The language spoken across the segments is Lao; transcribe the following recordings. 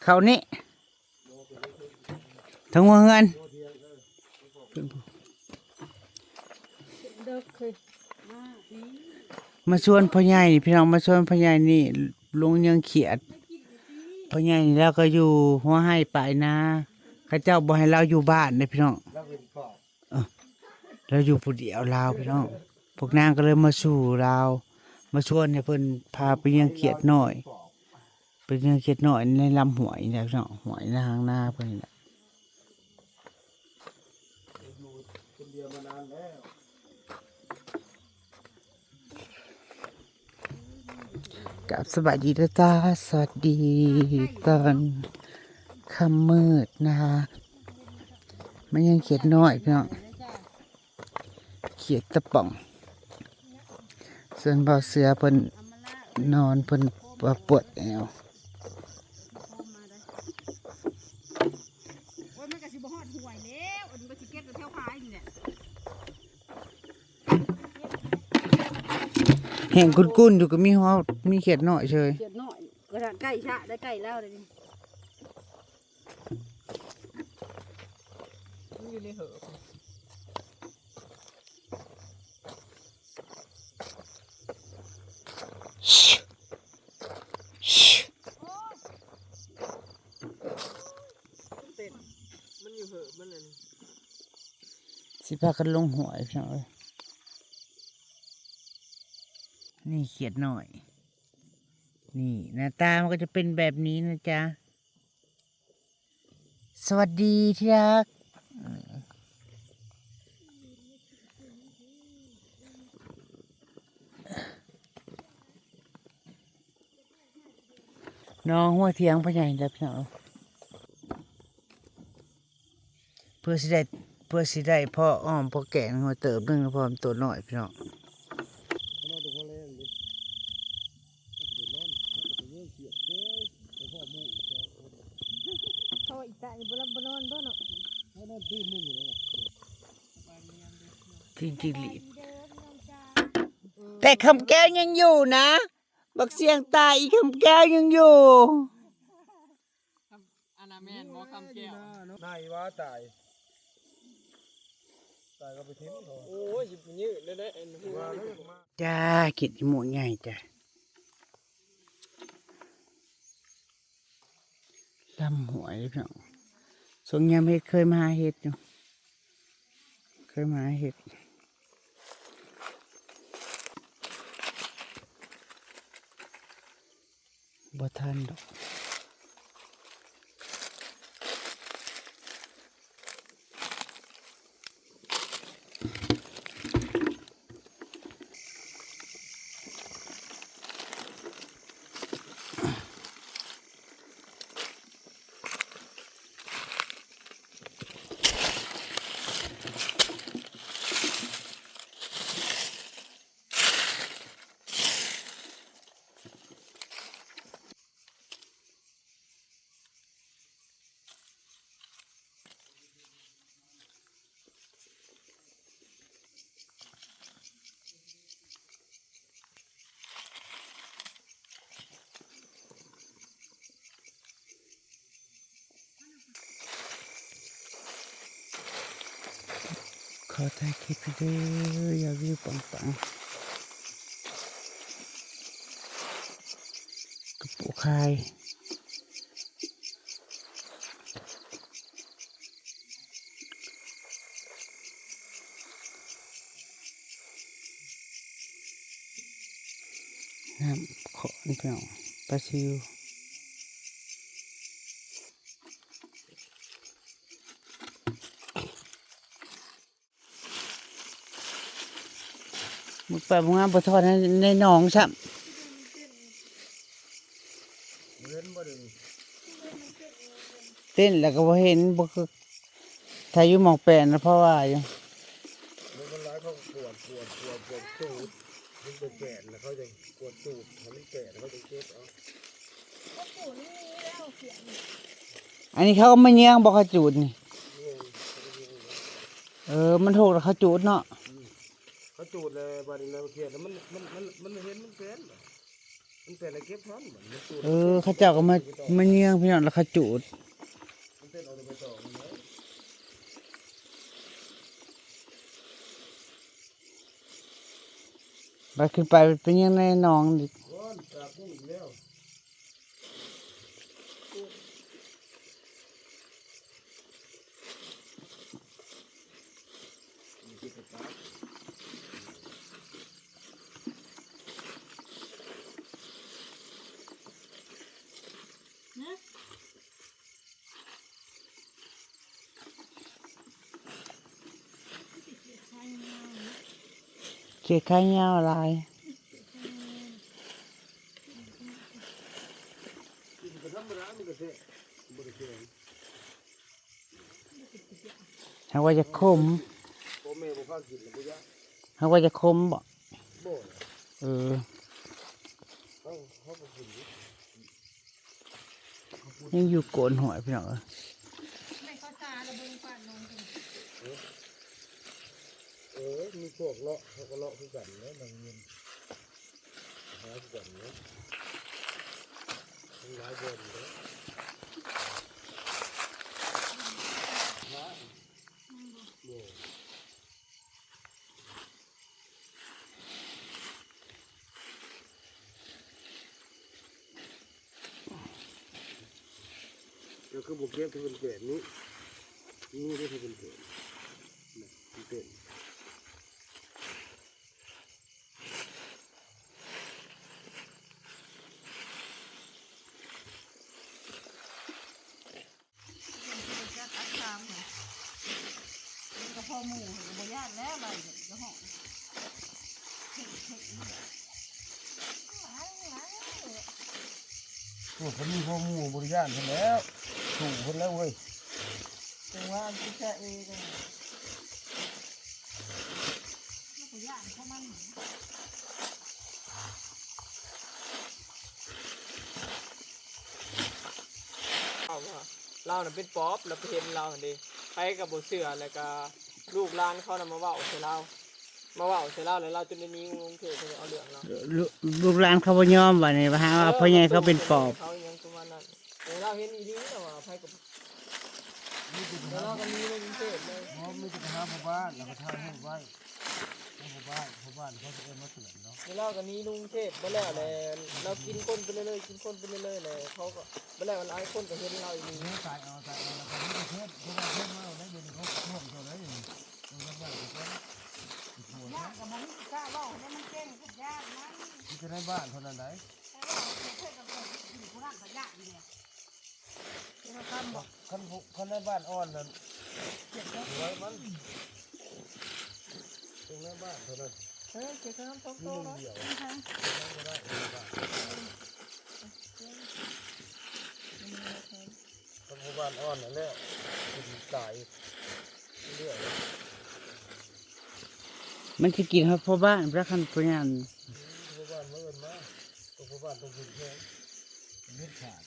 ເຂົ້ານີ້ ທາງຫົວເຮືອນ ມາຊວນພໍ່ໃຫຍ່ ພີ່ນ້ອງ ມາຊວນພໍ່ໃຫຍ່ນີ້ ລົງຍັງຂຽດ. ພໍ່ໃຫຍ່ນີ້ລາວກໍຢູ່ຫົວໄຮ່ປາຍນາ ເຂົາເຈົ້າບໍ່ໃຫ້ລາວຢູ່ບ້ານເດ້ ພີ່ນ້ອງ. ເອີ ລາວຢູ່ຜູ້ດຽວລາວ ພີ່ນ້ອງ. ພວກນາງກໍເລີຍມາສູ່ລາວ ມາຊວນໃຫ້ເພິ່ນພາໄປຍັງຂຽດນ້ອຍ ໄປຍັງຂຽດນ້ອຍໃນລຳຫ້ວຍນີ້ແຫຼະ ພີ່ນ້ອງ ຫ້ວຍໃນຫາງນາເພິ່ນນີ້ແຫຼະ. ກາບສະບາຍດີເດີຈ້າ ສະຫວັດດີຕອນຄ່ຳມືດນະຄະ. ມາຍັງຂຽດນ້ອຍ ພີ່ນ້ອງ ຂຽດຕະປອງ. ສ່ວນບ່າວເສືອເພິ່ນນອນ ເພິ່ນວ່າປວດແອວ. ໂອ້ຍ ມັນກໍຊິບໍ່ຮອດຫ້ວຍແລ້ວ ອັນມັນຊິເກັບແຖວພາຍນີ້ແຫຼະ. ແຫ້ງກຸ້ນໆຢູ່ ກໍມີຮອດ ມີຂຽດນ້ອຍເຊີຍ ຂຽດນ້ອຍ ກໍໄດ້ໃກ້ຊະ ໄດ້ໃກ້ແລ້ວເດນີ້. ມັນຢູ່ໃນເຫີ ເຕັ້ນ ມັນຢູ່ເຫີມັນນັ້ນ ຊິພາກັນລົງຫ້ວຍ ພີ່ນ້ອງເອີຍ. ນີ້ຂຽດນ້ອຍ ນີ້ໜ້າຕາມັນກໍຈະເປັນແບບນີ້ນະຈ໊ະ. ສະຫວັດດີທີ່ຮັກ. ນ້ອງຫົວທຽງພໍ່ໃຫຍ່ແລ້ວພີ່ນ້ອງ ເພື່ອຊິໄດ້ ເພື່ອຊິໄດ້ພໍອ້ອມພໍແກງຫົວເຕີບໜຶ່ງ ເພາະວ່າມັນໂຕນ້ອຍພີ່ນ້ອງ. ເພາະວ່າອີຕານີ້ບໍ່ຫຼັບບໍ່ນອນບໍ່ເນາະ. ຈິງຈິງຫຼີດ ແຕ່ຄຳແກ້ວຍັງຢູ່ນະ ບັກສ່ຽງຕາຍ ອີຄຳແກ້ວຍັງຢູ່. ອັນນັ້ນແມ່ນບໍ່ຄຳແກ້ວ ນາຍວ່າຕາຍ ຕາຍກໍໄປຖິ້ມເຂົາ. ໂອ້ຍ ຊິໄປຍືດໄດ້ ໄດ້ອັນຫົວນີ້ ຈ້າ ກິນອີ່ໝູໃຫຍ່ຈ້າ. ລຳຫ້ວຍພີ່ນ້ອງ ຊ່ວງຍາມເຫັດ ເຄີຍມາຫາເຫັດຢູ່ ເຄີຍມາຫາເຫັດ ບໍ່ທັນດອກ. ຂໍຖ່າຍຄລິບເດີ ຢ່າວິວປັງໆ ກະປູກຄາຍ. ນ້ຳຂອນ ພີ່ນ້ອງ ປາຊິວ. ໝົດປາໝົດງາມ ບໍ່ທອດໃນ ໃນໜອງຊ້ຳ. ເຫັນບໍ່ເດນີ້? ເຕັ້ນແລ້ວກໍບໍ່ເຫັນ ບໍ່ຄື ຖ້າຢູ່ໝ່ອງແປນນະ ເພາະວ່າຢູ່ ມັນຫຼາຍ ເຂົາກວດ ກວດ ກວດ ກວດຈູດ ມັນບໍ່ແປນ ແລ້ວເຂົາຈະກວດຈູດ ໃຫ້ມັນແປນ ແລ້ວເຂົາຈະເກັບເອົາ. ອັນນີ້ເຂົາເອົາມາເຍືອງບໍ່ ເຂົາຈູດນີ້? ແມ່ນ ເຂົາຈະເຍືອງ. ເອີ ມັນໂທກແລ້ວເຂົາຈູດເນາະ. ອືມ ເຂົາຈູດແລ້ວ ບາດນີ້ແລ້ວເຂດ ມັນ ມັນ ມັນ ມັນເຫັນ ມັນເປັນ. ແຕ່ລະເກັບທັນ ເອີ ເຂົາເຈົ້າກໍມາ ມາເຍືອງ ພີ່ນ້ອງ ແລ້ວເຂົາຈູດ ມັນເຕັ້ນອອກແຕ່ໃບຕອງນັ້ນແຫຼະ ບັດຂຶ້ນໄປໄປເຍືອງໃນໜອງອີກ ໂອ້ຍ ຕາກຸ້ງອີກແລ້ວ. ເຂດຂາຍາວຫຼາຍ. ຫາກວ່າຈະຂົມ ພໍ່ແມ່ບໍ່ພາກິນລະບໍ່ຢາກ ຫາກວ່າຈະຂົມບໍ? ບໍ່ ເອີ ເຮົາ ເຮົາບໍ່ກິນ ຍັງຢູ່ໂກນຫ້ວຍພີ່ນ້ອງເອີຍ ແມ່ນເຂົາສາລະເບິ່ງປາດນ້ອງເພິ່ນ ເອີ ເອີ ມີພວກເລາະ ເຂົາກໍເລາະຄືກັນແຫຼະ ນັ່ງເງິນ ຫາຄືກັນເນາະ ມັນຫຼາຍບ່ອນເດ້ ຫາ ບໍ່ ເຈົ້າຄືບໍ່ເກັບໃຫ້ເພິ່ນແກະນີ້ ນີ້ເດ້ໃຫ້ເພິ່ນແກະ ນີ້ເປັນ ເປັນຜູ້ຈັກອັດຄາມ ມັນກໍພໍໝູ່ ກໍບໍ່ຢ້ານແລ້ວ ໄລ່ກໍຮ້ອງ ໂອ້ ຄັນມີພໍໝູ່ບໍ່ໄດ້ຢ້ານເພິ່ນແລ້ວ ສູ້ເພິ່ນແລ້ວເວີຍ ຈັ່ງວ່າຊິຈະເອ ເຮົາກໍຢ້ານຂອງມັນ ເວົ້າວ່າລາວນະເປັນປອບ ລາວໄປເຫັນລາວຫັ້ນເດ ໃຜກໍບໍ່ເຊື່ອ ແລ້ວກໍລູກຫຼານເຂົານະມາເວົ້າໃສ່ລາວ ມາເວົ້າໃສ່ລາວ ແລ້ວລາວຈົນໄດ້ໜີລົງເທດ ເຂົາເຈົ້າເອົາເລື່ອງລາວ ລູກຫຼານເຂົາບໍ່ຍອມ ບາດນີ້ຫາວ່າພໍ່ໃຫຍ່ເຂົາເປັນປອບ ເຂົາຫຍັງປະມານນັ້ນ ແຕ່ລາວເຫັນອີ່ຫຼີ ລາວວ່າໃຜກໍ ແລ້ວລາວກໍໜີລົງເທດເລີຍ ບໍ່ ມີແຕ່ໄປຫາພໍ່ບ້ານ ແລ້ວກໍຖ່າຍຮູບໄວ້ ໃຫ້ພໍ່ບ້ານ ພໍ່ບ້ານເຂົາຊິເອີ້ນມາເຕືອນເນາະ ແລ້ວລາວກໍໜີລົງເທດ ບໍ່ແລ້ວແຫຼະ ລາວກິນຄົນໄປເລື້ອຍໆ ກິນຄົນໄປເລື້ອຍໆ ແລ້ວເຂົາກໍ ບໍ່ແລ້ວຫຼາຍຄົນກໍເຫັນລາວອີ່ຫຼີ ຕາຍເອົາ ຕາຍເອົາ ແລ້ວກໍມີແຕ່ເທດ ເພາະວ່າເທດມາແລ້ວ ດຽວນີ້ເຂົາກໍຖ້ວມເຈົ້າໄດ້ ເອີ ມັນຍາກຄືກັນ ຍາກກໍບໍ່ມີຜູ້ກ້າເວົ້າ ໃຫ້ມັນເກັ່ງ ຢ້ານມັນ ມີແຕ່ໃນບ້ານເທົ່ານັ້ນໃດ ແຕ່ວ່າເທດກັບເພິ່ນຢູ່ຜູ້ນັ້ນກໍຍາກຢູ່ແຫຼະ ຄັນ ຄັນໃນບ້ານອ່ອນນັ້ນ ຫວຍມັນ ຕົງໃນບ້ານເທົ່ານັ້ນ ເອີ ເຈັບນ້ຳຕົກໂຕ ມີໜຶ່ງດຽວ ມັນບໍ່ໄດ້ໃນບ້ານ ຄັນຜູ້ບ້ານອ່ອນນັ້ນແຫຼະ ກິນຕາຍເລື້ອຍ ມັນຊິກິນຮອດພໍ່ບ້ານ ພະຄັນຜູ້ຍ່ານ ອືມ ພໍ່ບ້ານມາເອີ້ນມາ ກໍພໍ່ບ້ານຕ້ອງເຂັ້ມແຂງ ເດັດຂາດ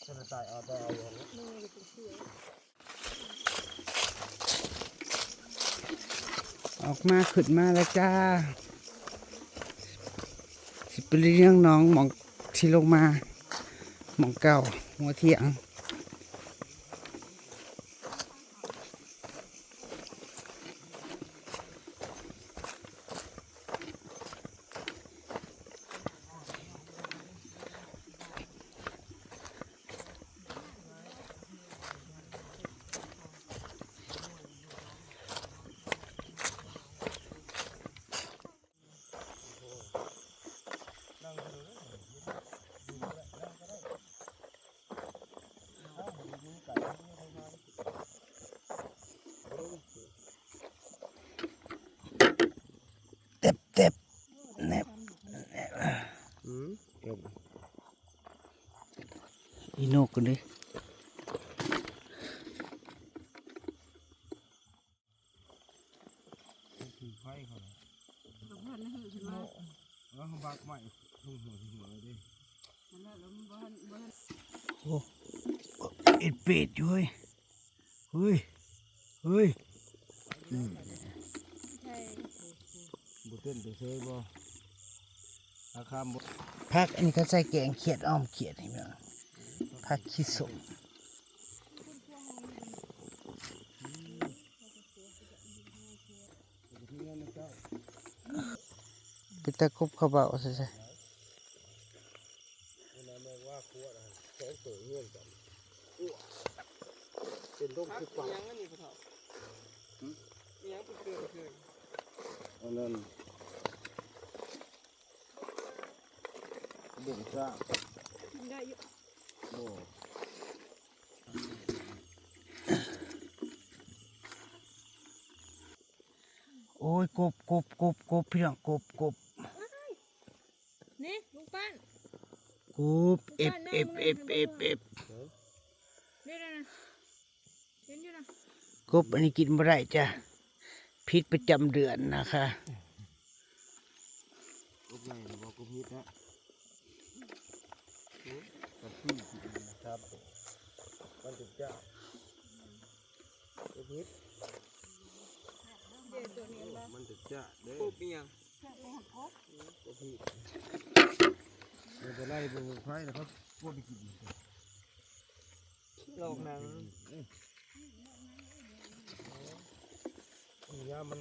ຈະໄດ້ຕາຍເອົາ ຕາຍເອົາຢູ່ຫັ້ນແຫຼະ ອອກມາ ຂຶ້ນມາແລ້ວຈ້າ ຊິໄປເລີຍງໜອງ ໝ່ອງທີ່ລົງມາ ໝ່ອງເກົ່າ ຫົວທຽງ. ເຕັບໆ ແນບ ແນບ ອືມ ອີນົກນີ້ ຖືໄຟເຂົາແຫຼະ ເອີ ເຂົາບັກໄມ້ລົງຫົວ ຫົວເດ້ ໂອ້ ເອັດເປດຢູ່ເຮີ້ຍ ເຮີ້ຍ ເຮີ້ຍ ອືມ ບໍ່ເຕັ້ນໄປເຊີຍບໍ່? ຜັກອັນນີ້ເຂົາໃສ່ແກງຂຽດ ອອມຂຽດນີ້ພີ່ນ້ອງ ຜັກຂີ້ສົມ. ເປັນຕາກົບເຂົ້າເບົາ ໃສ່ ເປັນດົງຄືເກົ່າ. ຫຍັງອັນນີ້ພໍ່ເຖົ້າ? ຫຶ? ອີຫຍັງເປັນເຄື່ອງ ອັນນັ້ນ ເບິ່ງຊາ ກິນໄດ້ຢູ່. ບໍ່ ໂອ້ຍ ກົບ ກົບ ກົບ ກົບ ພີ່ນ້ອງ ກົບ ກົບ ນີ້ ລຸງປ້ານ ກົບ ເອັບ ເອັບ ເອັບ ເອັບ ເອັບ ນີ້ນະ ເຫັນຢູ່ນະ. ກົບອັນນີ້ກິນບໍ່ໄດ້ຈ້ະ ຜິດປະຈຳເດືອນນະຄະ. ກົບໃຫຍ່ນະບໍ່ ກົບເຫັດນະ ໂອ້ ກະຄືກິນນະ ສາມໂຕ ມັນຈະຈ້າ ກົບເຫັດ ເດ້ ໂຕນີ້ມັນຈະຈ້າເດ້. ກົບອີຫຍັງ? ກົບເຫັດ ບໍ່ໄດ້ ບໍ່ໄດ້ ແລ້ວເຂົາກົບໄປກິນ. ລອກໜັງ ເອີ ນີ້ຍາມມັນ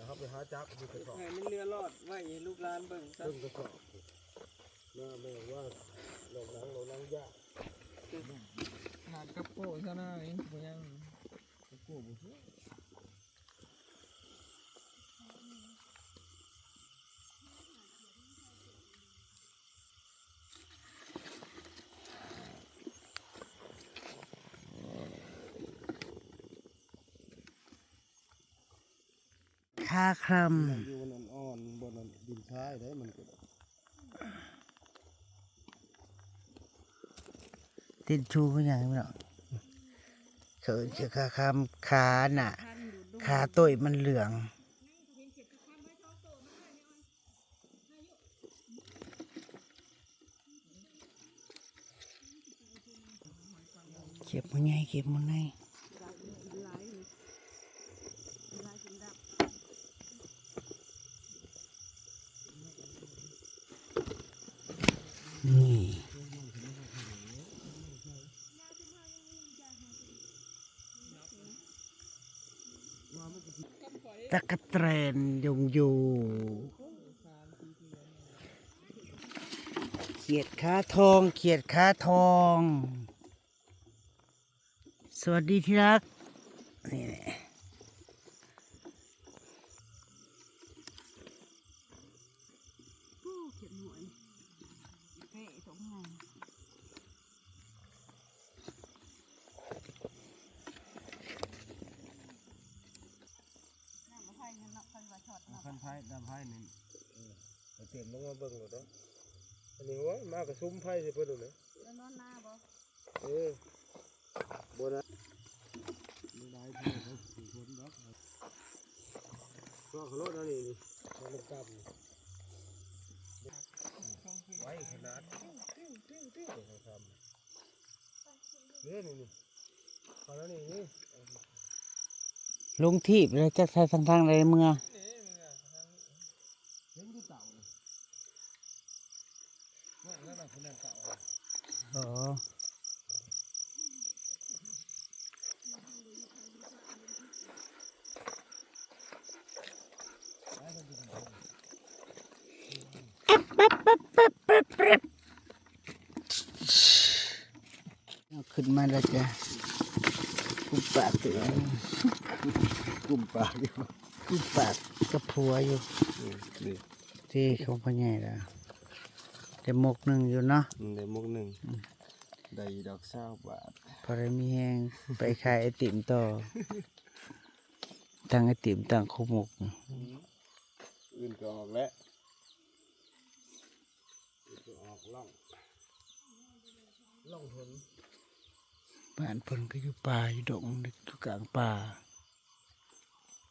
ເຮົາໄປຫາຈັບຢູ່ກະສອບ ໃຫ້ມັນເຫຼືອລອດໄວ້ໃຫ້ລູກຫຼານເບິ່ງຊະ ເບິ່ງກະສອບ. ນາແມ່ວ່າລອກໜັງ ລອກໜັງຢາກ ຂະໜາດກັບໂກ້ຊະນາເອງບໍ່ຍັງ ກັບໂກ້ບໍ່ເຊື່ອ. ຄາຄຳ ຢູ່ມັນອ່ອນໆ ບ່ອນນັ້ນດິນຊາຍເດ້ ມັນກໍ ຕິດຊູຄືຫຍັງພີ່ນ້ອງ ເຂົາເອີ້ນຄາຄຳ ຂານະ ຂາໂຕ້ຍມັນເຫຼືອງ. ເກັບມາໃຫຍ່ ເກັບມາໃຫຍ່ ນີ້ ຕັກກະແຕນຍົງໂຍ ຂຽດຂາທອງ ຂຽດຂາທອງ. ສະຫວັດດີທີ່ຮັກ ນີ້ແຫຼະ ໂອ້ ຂຽດໜ້ອຍ ເປະຕົງໃຫຍ່. ນ້ຳໄຟນີ້ເນາະ ເຂົາວ່າຊອດເນາະ ຄັນໄຟ ນ້ຳໄຟນີ້ ເອີ ເອົາເຕັມລົງມາເບິ່ງໂລດເດີ້. ອັນນີ້ ໂອ້ຍ ມາກະສຸມໄຟໃສ່ເພິ່ນໂລດເດ້ ແລ້ວນອນນາບໍ່? ເອີ ບໍ່ນະ ບໍ່ໄດ້ ເຂົາບໍ່ສົນດອກ ເພາະເຂົາໂລດອັນນີ້ນີ້ ເຂົາລົງຕ່ຳ ໄວຂະໜາດ ເດ້ນີ້ນີ້ ເອົາແລ້ວນີ້ນີ້ ລົງຖີບແລ້ວຈັກໃສ່ທາງໃດເມືອ ເຫັນຢູ່ເຕົານີ້ ນັ້ນນະ ຜູ້ນັ້ນເຕົາ ອໍ ເອົາຂຶ້ນມາແລ້ວຈ້ະ ກຸມປາກ ກຸມປາກຢູ່ ກຸມປາກກັບຜົວຢູ່ ເດ້ ຂອງພໍ່ໃຫຍ່ລະ ໄດ້ມົກໜຶ່ງຢູ່ເນາະ ອືມ ໄດ້ມົກໜຶ່ງ ອືມ ໄດ້ດອກຊາວບາດ ພໍໄດ້ມີແຮງໄປຂາຍໄອຕິມຕໍ່ ທັງໄອຕິມ ທັງໂຄໝົກ ອືມ ອື່ນກໍອອກແລ້ວ. ອອກລ່ອງ ລ່ອງເຫັນ ບ້ານເພິ່ນກໍຢູ່ປ່າ ຢູ່ດົງ ຢູ່ກາງປ່າ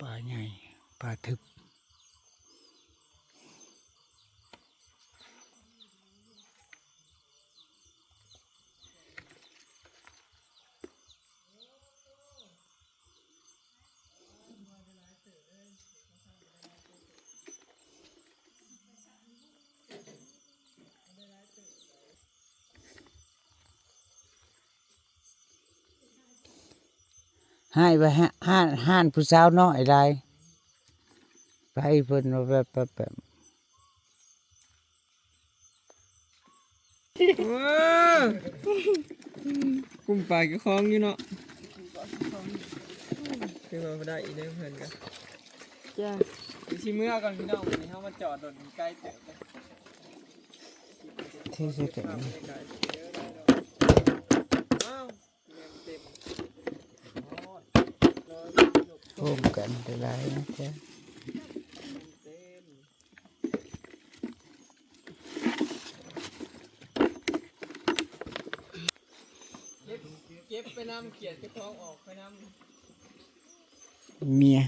ປ່າໃຫຍ່ ປ່າທຶບ. ຮ້າຍວ່າ ຮ້ານ ຮ້ານຜູ້ສາວນ້ອຍຫຼາຍ ໄປເພິ່ນວ່າແບບ ແບບ ແບບ ວ້າ ກຸ້ມປາກະຄອງຢູ່ເນາະ ຄືວ່າບໍ່ໄດ້ອີກເດ້ເພິ່ນກະ ຈ້າ ຊິເມືອກ່ອນພີ່ນ້ອງ ມື້ນີ້ເຮົາມາຈອດລົດໃກ້ເຕີບເລີຍ ທີ່ສຸດ ອ້າວ ໂຮມກັນໄດ້ຫຼາຍນະຈ໊ະ ເກັບ ເກັບໄປນຳ ຂຽດເກັບຂອງອອກໄປນຳ ເມຍ.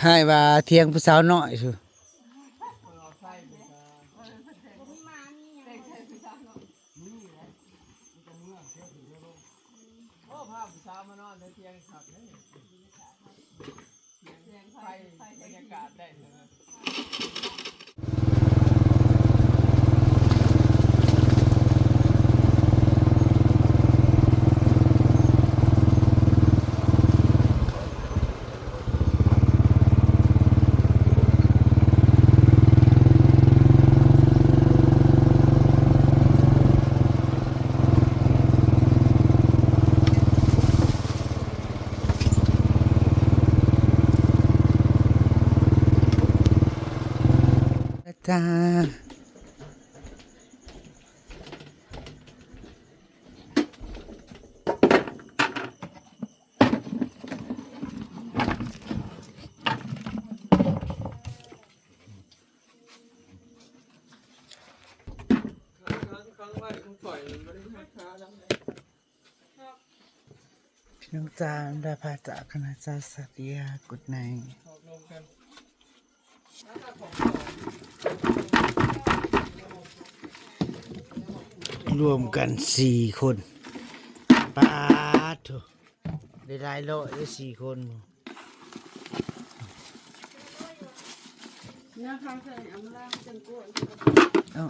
ອ້າຍວ່າຖຽງຜູ້ສາວນ້ອຍພຸ້ນ ໂອ້ ພາຜູ້ສາວມານອນໃນຖຽງຄັກເດ້ ແສງໄຟ ບັນຍາກາດໄດ້ເລີຍ. ພີ່ນ້ອງຈາ ໄດ້ພາຈາກຄະນະເຈົ້າສັກຍາກຸດໃນ ລວມກັນສີ່ຄົນ ປາດໂທ້ ໄດ້ຫຼາຍຮ້ອຍເດ້ ສີ່ຄົນ ເອົາ.